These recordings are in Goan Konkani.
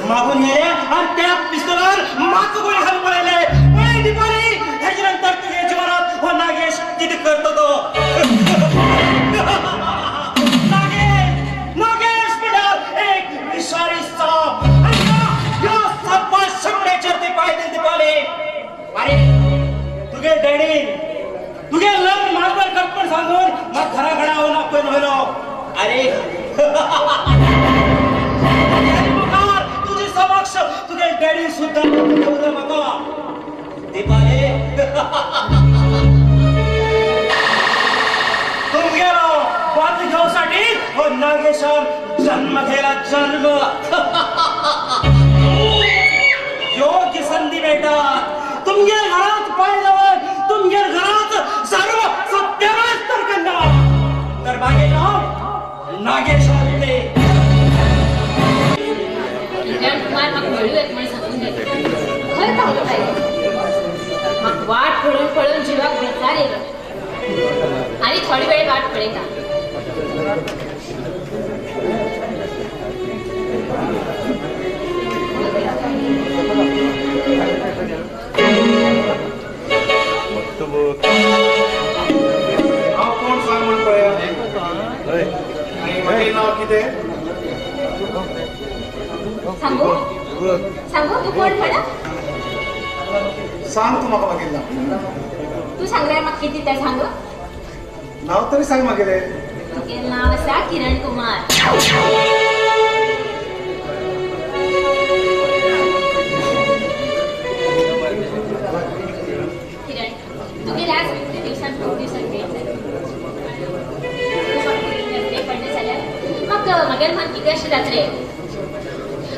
मागून गेले आणि त्या पिस्तोलावर माक गोळी घालून पळायले. पळे दीपाली, ह्याच्यानंतर तुझ्या जीवनात हो नागेश किती करतो तो. नागेश, नागेश म्हणाल एक विषारी साप, आणि या सापा शमण्याच्या ते पाय दिले दीपाली. अरे तुगे डॅडी तुगे लग्न मागवर कटपण सांगून मग घराघडा होऊन आपण होलो. अरे तुझे समक्ष तुझे डॅडी सुद्धा ठेवलं मका दीपाली. तुम गेलो बात घेऊसाठी हो नागेशान जन्म घेला जन्म. योग्य संधी भेटात तुमच्या घरात पाय लावत तुमच्या घरात सर्व सत्यानाश तर करणार. तर मागे नाव नागेश आले. किरण कुमार म्हाका मेळूं येत म्हण सांगून गेलो. खंय पावलो काय? म्हाका वाट पळोवन पळोवन जिवाक बेजार येयलो. आनी थोडी वेळ वाट पळयता. हांव कोण सांग म्हण पळया. आनी म्हागे नांव कितें? सांगू सांगू तूं कोण म्हणा? सांग तूं म्हाका मागीर नांव. तूं सांगल्यार म्हाका कितें तें सांगू? नांव तरी सांग मागेलें. तुगेलें नांव आसा किरण कुमार. किरण, तुगेले आज कितले दिवसान खूब दिवसान भेट जाली. तूं म्हाका नजरे पडलें जाल्यार म्हाका म्हागेलें मन कितें अशें जातलें.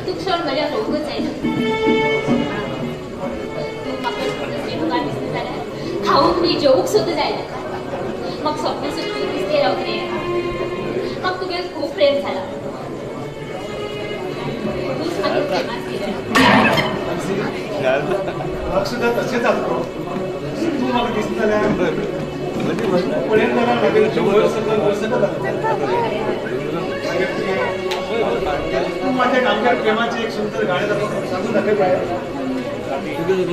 तुका सोडून म्हज्या रावूंकच जायना. तूं म्हाका नजरे मुखार दिसता जाल्यार खावूंक न्ही जेवूंक सुद्दां जायना. म्हाका स्वप्न सुद्दां तूं दिसते रावत रे. म्हाका तुगेलें खूब प्रेम जालां. तूंच म्हागे प्रेमात किरण. म्हाका सुद्दां तशेंच जाता गो. तूं म्हाका दिसता जाल्यार पळयन जाल्यार मागीर जीव वयर सकयल वयर सकयल जाता. तूं माझ्या आमच्या प्रेमाची एक सुंदर गाणें सांगून दाखय पळय. किरण,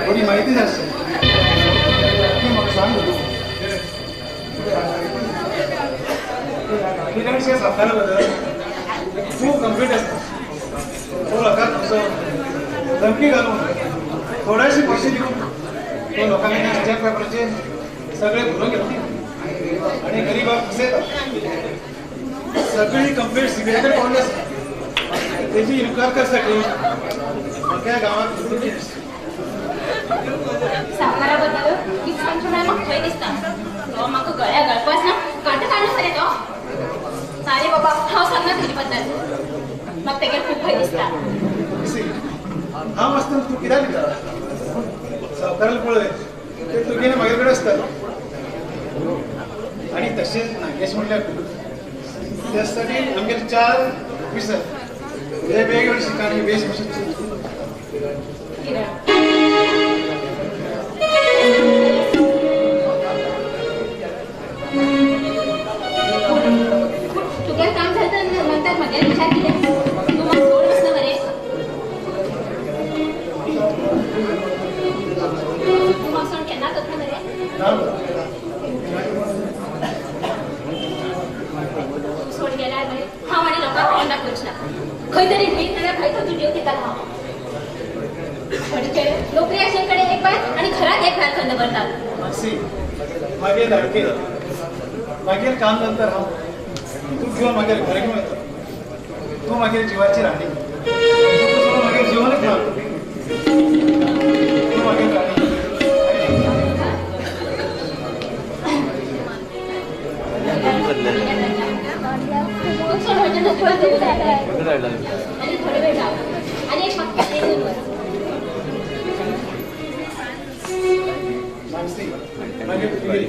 थोडी माहिती जाय आसली. तूं म्हाका सांग. किरण सावकारा बद्दल खूब कंप्लीट आसता. तो लोकांक असो धमकी घालून थोडेशे पयशे दिवन तो लोकांक स्टॅम्प पेपराचेर सगळे भरून घेता आनी गरिबाक फसयता. सगळी कंप्लेंट सीबीआय कडेन पावली आसा. तेजी इन्क्वायर करसाठी म्हाका गांवांत सावकारा बद्दल कितें सांगचें म्हळ्यार म्हाका खंय दिसता. तो म्हाका गळ्या गळपास ना कांटो काडलो खरें तो. सारे बाबा हांव सांगना तुजे बद्दल, म्हाका तेगेर खूब भंय दिसता. हांव आसतना तूं कित्याक दिता? सावकाराक पळय ते तुगेले म्हागे कडेन आसता. आनी तशेंच नागेश म्हणल्यार त्यासाठी आमगेले 4 ऑफिसर वेगवेगळे ठिकाणी वेशभूषेत. तुगेलें काम जालें तर नंतर म्हजेर विचार कितें? तूं म्हाका सोड वचना मरे. तूं म्हाका सोड केन्नाच वचना मरे. तूं सोड गेल्यार मरे हांव आनी लोकांक कोण दाखोवचें ना. खंय तरी न्हय जाल्यार खंय तर तूं देव घेतालो हांव. थोडे नोकरी आशिल्ले कडेन एक बायल आनी घरांत एक बायल खंय दवरतात. मागीर धाडके मागीर काम नंतर हांव तूं घेवन मागीर घरा घेवन येता. तूं मागीर जिवाची राणी, तूं सोडून मागीर जिवनच ना. तूं मागीर राणी. आनी थोडे वेळ राव आनी एक म्हाका एक दोन मानसी मागीर तूंच मरे.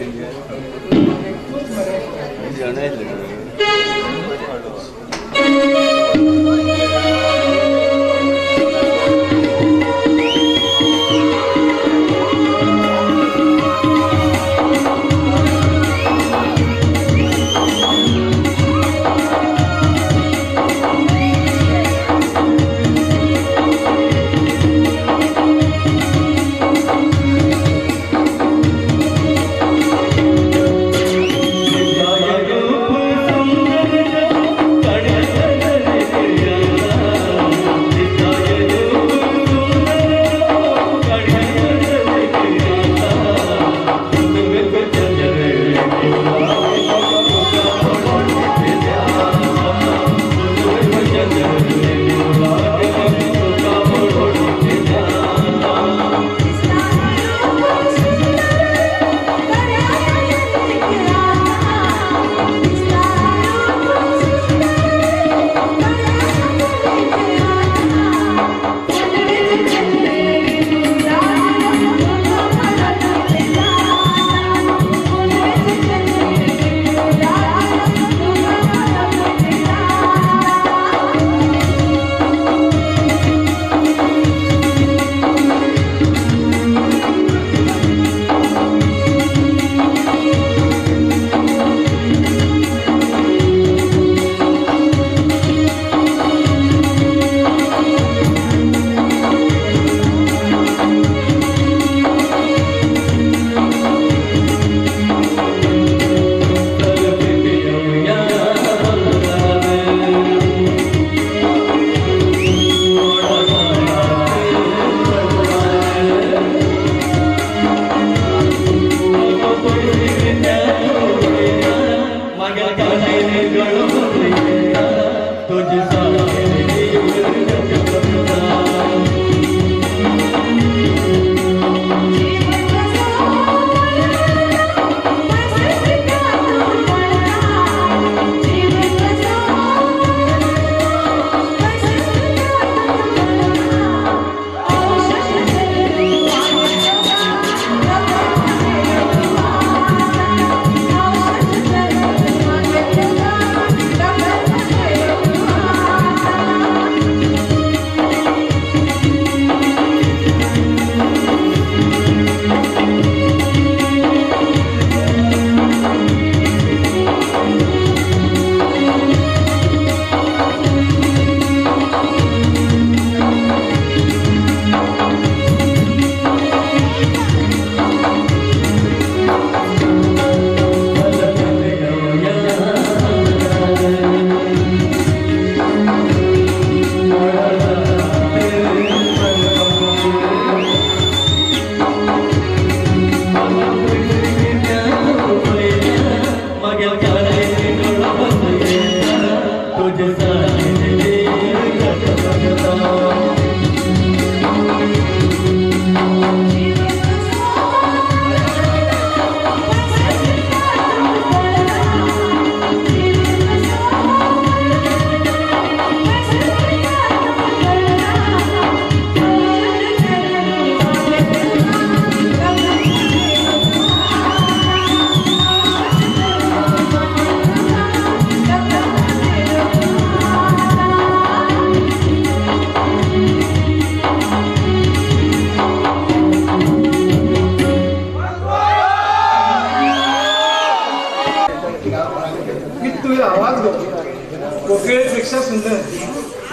सुंदर.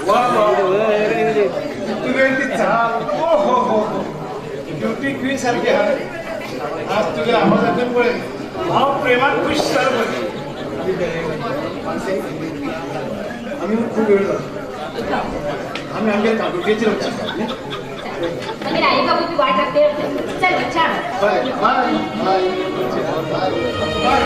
वा वा, तुगे ती चाल, ओ हो हो हो, ब्युटी क्वीन सारखी हा. आज तुझ्या आवाजातून पळय हांव प्रेमात खुश जालो. आमी खूब वेळ जालो, आमी आमच्या तालुक्याचेर वचूं. मागीर आई बाबू बी वाट लागते. चल छान. बाय बाय बाय बाय.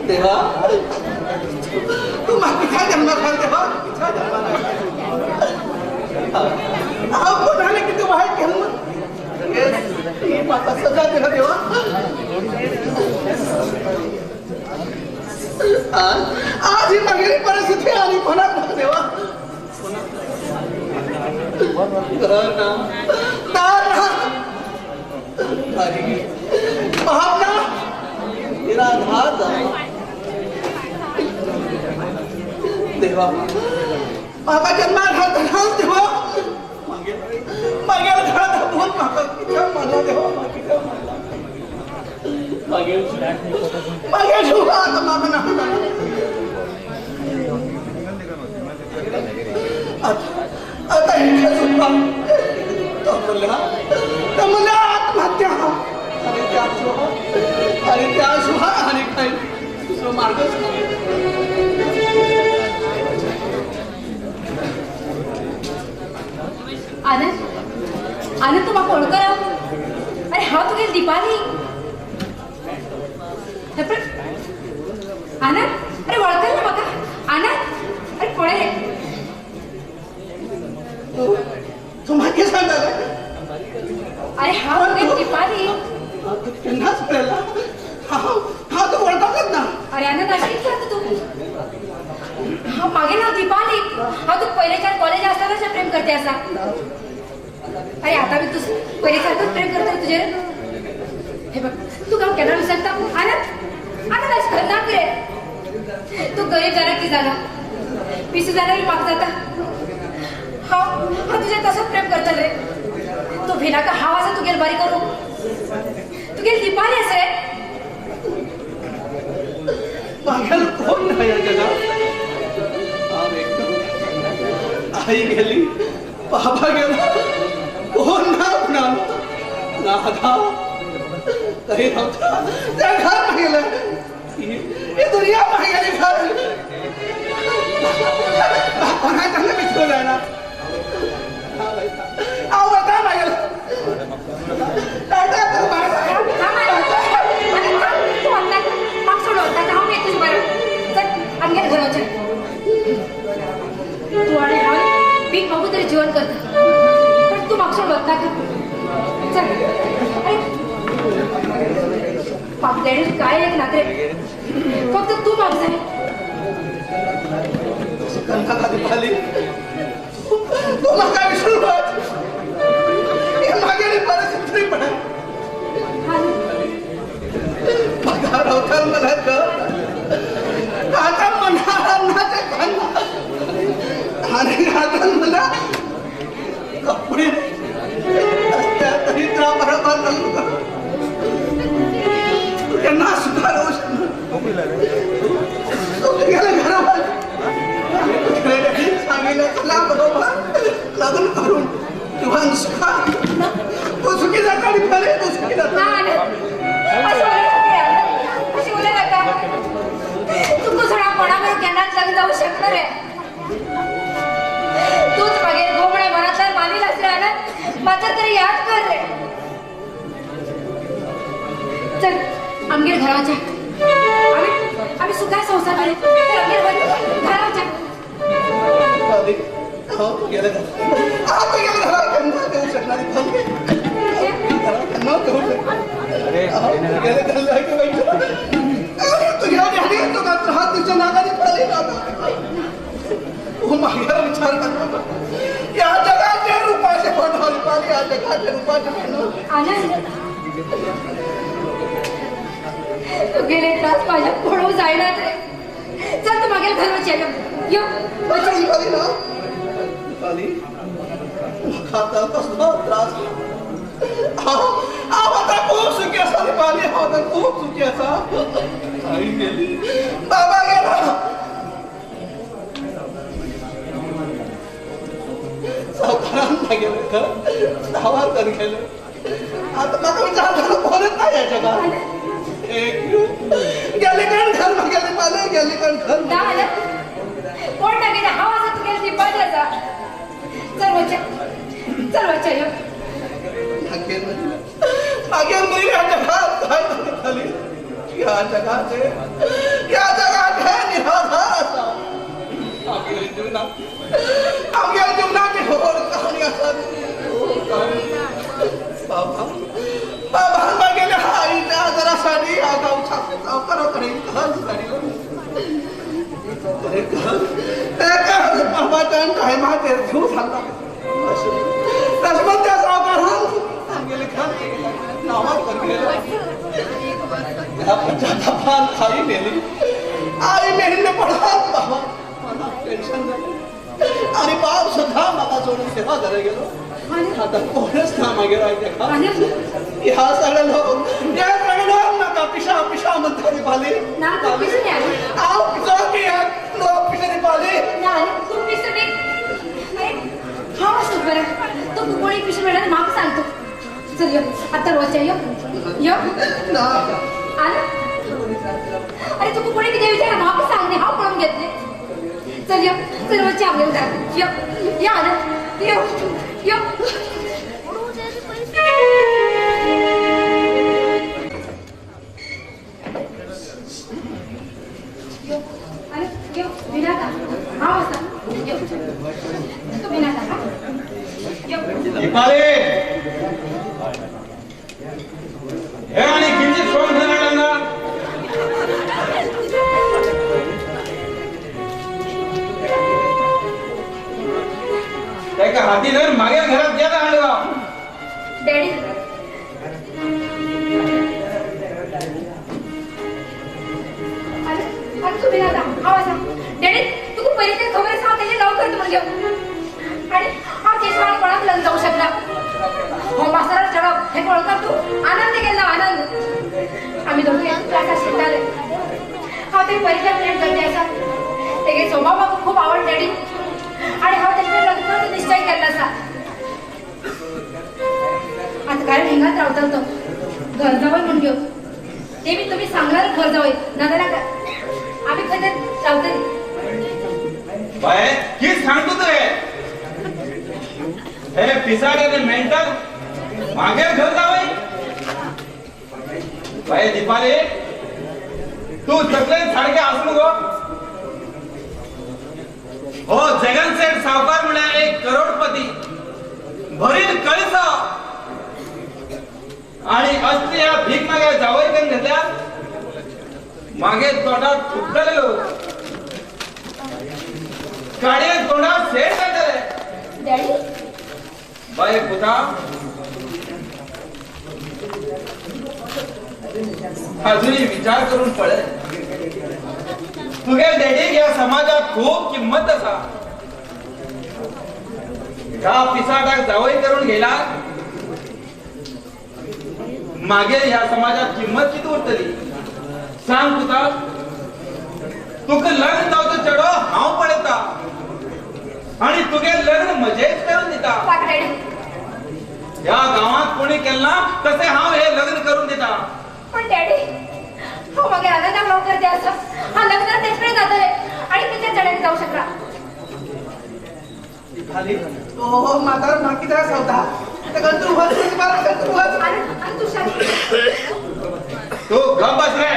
देवा, तू म्हाका कित्याक जन्माक घाल देवा, कित्याक जन्माक घाल. हांव कोण जालें की तूं वायट केलें ही म्हाका सजा दिला देवा. आज ही म्हगेली परिस्थिती आनी कोणाक ना देवा. घर ना, दार ना, बाप ना, निराधार जालो. देवा, म्हाका जन्माक घालतना देवा मागेल घरा दाखोवन म्हाका कित्याक मारला देवा, म्हाका कित्याक मारला. मागेल मागेल शिवा आतां म्हाका ना. आतां इतलें सुद्दां तो म्हणल्या, तो म्हणल्या आत्महत्या. आनी त्या शिवा, आनी त्या शिवा आनी काय दुसरो मार्गच ना. आनंद, आनंद, तूं म्हाका वळखना? अरे हांव तुगे दीपाली. आनंद, अरे वळखल ना म्हाका? आनंद, अरे पळय. तूं म्हाका सांगता? अरे हांव तुगे दीपाली. तूं केन्नाच पळयला? हांव हांव तूं वळखकच ना. अरे आनंद, अशें कितें जाता तूं? हांव मागीर हांव दीपाली. हांव तूं पयलेच्यान कॉलेज आसतना प्रेम करते आसा. अरे आता बी तूं पयले सारकोच प्रेम करता तुजेर. हे बघ, तूं हांव केन्ना विसरता? आनंद, आनंद, अशें करनाक रे. तूं गरीब जाल्यार कितें जाला, पिसू जाल्यार म्हाका जाता. हांव हांव तुजेर तसोच प्रेम करतलें. तूं भिनाका, हांव आसा तुगेर बरी करूं. तुगेर दीपाली आसा रे. मागेल कोण ना ह्या जगात. हांव एकटो. आई गेली, बाबा गेला, कोण ना आपणाक ना. आतां तरी रावता तें घर मागेलें, ही दुनिया मागेली घर. कोणाक तांकां विसरूं जायना. हांव वता मागेलें. आमगेर घर वचन. तूं आनी हांव पीक मागून तरी जेवण करता, पण तूं म्हाका सोडून वचनाका. चल. अरे पापलेडीन काय एक नाक रे, फक्त तूं म्हाका जाय. नाका दीपाली, तूं म्हाका विसरून वच. ही मागेली परिस्थिती पळय. म्हाका रावताल मला घर आता मनाला ना ते आणि आता मला कपडे असत्या तरी तुला बरोबर लागू. तुझ्या ना सुद्धा राहू शकणार. तू गेला घरावर सांगितलं तुला बरोबर लग्न करून तुझा सुखा. तू सुखी जाता आणि भले तू सुखी जाता. अशी उलय नाका. तुमकां सोडा कोणा बरोबर केन्नाच लग्न जावं शकना रे. तूच मागीर गोमणे मनांतल्यान मानील आसले आनंद, मात्र तरी याद कर रे. चल आमगेर घरा वचा. आमी आमी सुखाय संवसार करूं. चल आमगेर घरा वचा. हांव तुगेले हांव तुगेले घरा केन्ना देवूं शकना. घरा केन्ना देवूं शकना. हांव तुगेले घरा तुझ्या डॅडी तुका त्रास दिवचे नाका. दीपाली, नाका. तूं मागीर विचार करता ह्या जगात ह्या जगाचे रूपाचे म्हणून. आनंद तू गेले त्रास माझ्या पळोवंक जायना रे. चल तू मागेल घर वचया यो वचया. म्हाका आतां कसलो त्रास. हांव आतां खूब सुखी आसा दीपाली, हांव आतां खूब सुखी आसा. आई गेली, बाबा गेला, सावकारान मागेलें घर सावार कर गेलें. आतां म्हाका विचार जालो कोणच ना ह्या जगात. गेले कोण घर मागेलें पाले, गेले कोण घर. कोण ना गेले, हांव आसा तुगेलें दीपाली आसा. चल वचया, चल वचया यो. मागेल ह्या जगात काय जालें ह्या जगाचे, ह्या जगात हे निराधार आसा. आमगेल्या जीवनात, आमगेल्या जीवनाची होड कहाणी आसा. बाबा बाबान मागेल्या आईच्या आजारासाठी ह्या गांवच्या सावकारा कडेन घर काडिल्लें. तें बाबाच्यान टायमाचेर जीव सांगता तशें त्या सावकारान आमगेलें घर नांवां कर गेलें. ह्या पश्चातापान आई मेली, आई मेल्ले पडात बाबा मनाक टेन्शन जालें आनी बाप सुद्दां म्हाका सोडून देवा घरा गेलो. आतां कोणच ना मागीर आयते ह्या सगळे लोक, ह्या सगळे लोक म्हाका पिशा पिशा म्हणटा दीपाली. हांव पिसो की लोक पिशे दीपाली. तूं पिसो न्ही, हांव आसा बरें. तूं कोणी पिशे मेळ्ळ्यार म्हाका सांग तूं. चल यो आतां वचया यो यो. अरे तुका कोणी कितें विचार म्हाका सांग न्ही, हांव पळोवन घेतलें. चल यो, चल वचया आमगेल्या घरात. यो यो आनंद यो यो. अरे यो विनाता हांव आसा. यो तूं विनाता. यो दीपाली हे आणि किंचित सोडून घेणार ना. एका हाती धरून मागे घरात गेला हाडवा. डॅडी अरे अरे तू बिना हांव आसा. डॅडी तुका पयलीं तरी खबर आसा हांव तेजें लव करता म्हणून घेवन. आनी हांव तेजे वांगडा कोणाक लग्न जावंक शकना. हो मास्तराक चडप हें पळोवंक तूं आनंद गेल्लो आनंद. आमी दोगूय क्लासाक शिकताले. हांव तेजें पयलींच्यान प्रेम करते आसा. तेगे स्वभाव म्हाका खूब आवड डॅडी. आनी हांव तेजे कडेन लग्न करचो निश्चय केल्लो आसा. आतां कारण हिंगाच रावतलो तो घर जावय म्हूण घेवन. ते बी तुमी सांगल्यार घर जावय, नाजाल्यार आमी खंय तरी रावतली. बाय कित सांगता तुवें? हे पिसाड्याने मेंटल मागे घर जावय. बाय दीपाली तू तकलेन सारकें आसूं गो. हो जगन सेठ सावकार म्हळ्यार एक करोडपती भरील कळस आणि असली ह्या भीक मागे जावय करून घेतल्या मागे तोंडात थुकतले लोक, काडये तोंडात सेठ जातले. बाय पुता अजूनही विचार करून पळय. तुगे डॅडीक ह्या समाजात खूब किंमत आसा. ह्या पिसाटाक जावय करून घेला मागे ह्या समाजात किंमत किती उरतली सांग पुता. तुका लग्न जावचो चेडो हांव पळयता आणि तुगे लग्न मजेच करून दिता. ह्या गांवात कोणी केलं तसे हांव हे लग्न करून दिता. पण डॅडी हांव मागीर आनंदाक लव करते आसा. हांव लग्न तेच कडेन जातलें आनी खंयच्या चेड्यान जावं शकना. दीपाली तो म्हातारो म्हाका कित्याक सांगता? ताका तूं वच तूं वच. आनी तूं शांत तू गप बस रे.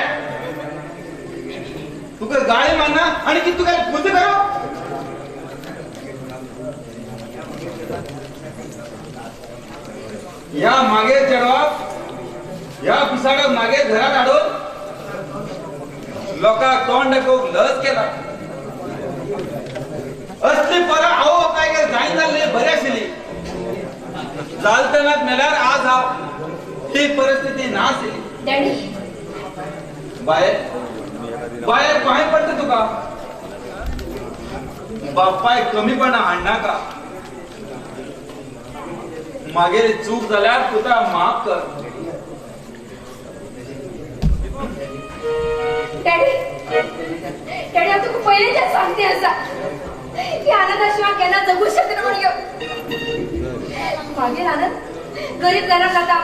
तुका गाळी मारना आणि किती तुका पूजा करो. या मागे चेडवाक या पिसाडाक मागे घरात हाडून लोकांक तोंड दाखोवंक लज केला. असली परां आवय बापायगेर जायना जाल्ली बरी आशिल्ली. चालतनात मेल्यार आज हांव ही परिस्थिती नासली. डॅडी बाये बाये पांय पडटा तुका. बापाय कमीपणा हाडनाका. मागेर चूक जाल्यार तुका माफ कर. डॅडी डॅडी हांव तुका पयलींच्यान सांगते आसा की आनंदाशिवाय केन्ना जगू शकना म्हणून. मागीर आनंद गरीब घरात जाता,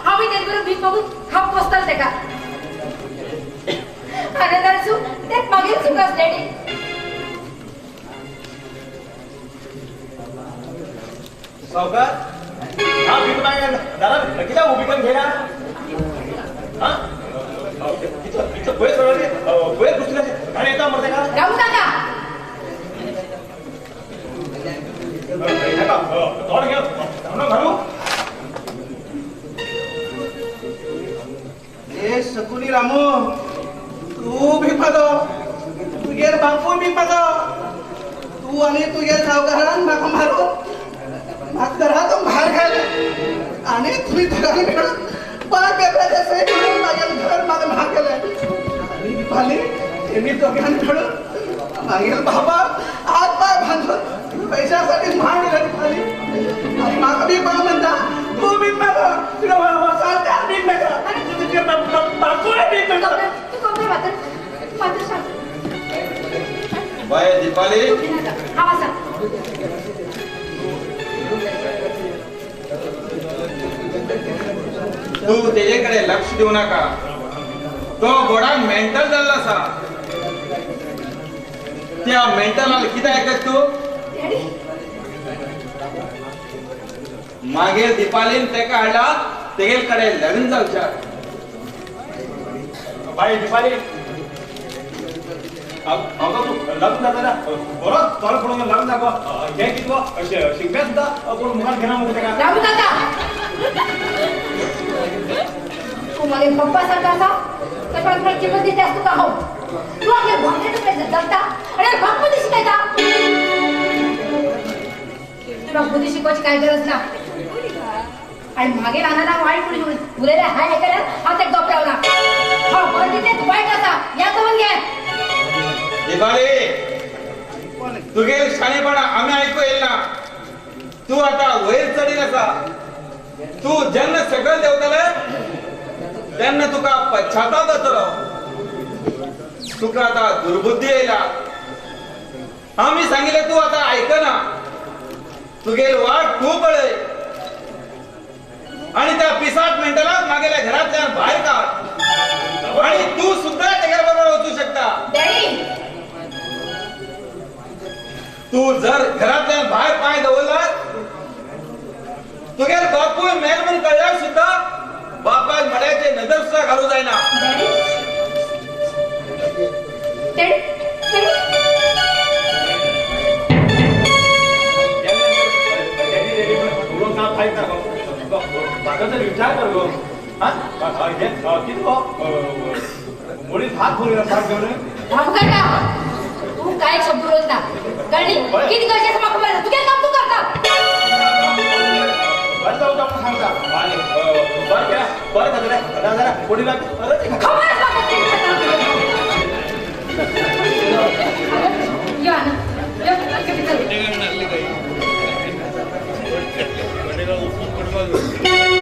हांव तेजे बरोबर भीक मागून खावंक पोसतालें तेका. आनंदान चूक तें मागीर चूक आसा डॅडी. सावकार हा भीक मागायला दादा कित्याक उबी करून घेना? हा इथं पयर सोडले पयर घुसले आणि येता मरते का? राहू काका तोंड घे तोंड घालू. ए शकुनी रामू, तू भीक मागो, तुगेर बापूय भीक मागो, तू आणि तुगेर सावकारान म्हाका मारून म्हाका घरातून भायर घाले आणि तुम्ही दोगांनी मेळून पांय पेपराचे सही करून म्हागेलें घर म्हाका म्हाग केलें. आनी दीपाली तेमी दोगांनी मेळून म्हागेले बाबा हात पांय बांदून पैशासाठी मांडले दीपाली. आनी म्हाका भीक माग म्हणटा, तूं भीक मागो, तुका सारक्यान भीक मागो, तुजे बापूय भीक मागो. तूं कमरे मात्र मात्र सांग. बाय दीपाली हांव आसा. तू तेजेकडे लक्ष देऊ नका. तो घोडा मेंटल जाल्लो आसा. त्या मेंटलाक कितें आयकत तूं? मागीर दीपालीन तेका हाडला तेगेल कडेन लग्न जावच्या. बाय दीपाली हांव तूं लग्न जाता बरोच चल पळोवन लग्न जागो हें कितें गो शिगम्या सुद्दां कोण मुखार घेना मुगो तेका. रामू काका तूं मागे पप्पा सारको आसा तशें तुका किंमत दिता आसा तुका हांव. तूं आमगे भावने जगता आनी म्हाका बुद्दी शिकयता. तुका बुद्दी शिकोवची कांय गरज ना. आनी मागीर आनंदाक वायट म्हणून उलयलें हांवें आयकल्यार हांव तेका गप रावना. हांव बरें तितलेंच वायट आसा याद दवरून घे. दीपाली तुगेल शाणेपणा आमी आयकू येयला. तूं आतां वयर चडील आसा. तूं जेन्ना सकयल देंवतले तेन्ना तुका पश्चाताप जातलो. तुका आतां दुर्बुद्धी येयला. आमी सांगिल्लें तूं आतां आयकना. तुगेल वाट तूं पळय आनी त्या पिसाट मेंटलाक मागेल्या घरांतल्यान भायर काड आनी तूं सुद्दां तेगे बरोबर वचूं शकता. तूं जर घरांतल्यान भायर पांय दवरला तुगेल बापूय मेल म्हूण कळ्ळ्यार सुद्दां बापायन मड्याचे नदर सुद्दां घालूं जायना. म्हाका जर विचार कर गो कितें गो मुळीच हात भरून सारक घेवन. रामू काका तूं कांय शब्द उलोवंक ना. कळ्ळी कितें करचें आसा म्हाका खबर आसा. तुगेलें काम तूं करता. बरें जावं तूं आमकां सांगता. बरें केलें बरें जातलें ना जाल्यार वडिलाक खबर आसा म्हाका.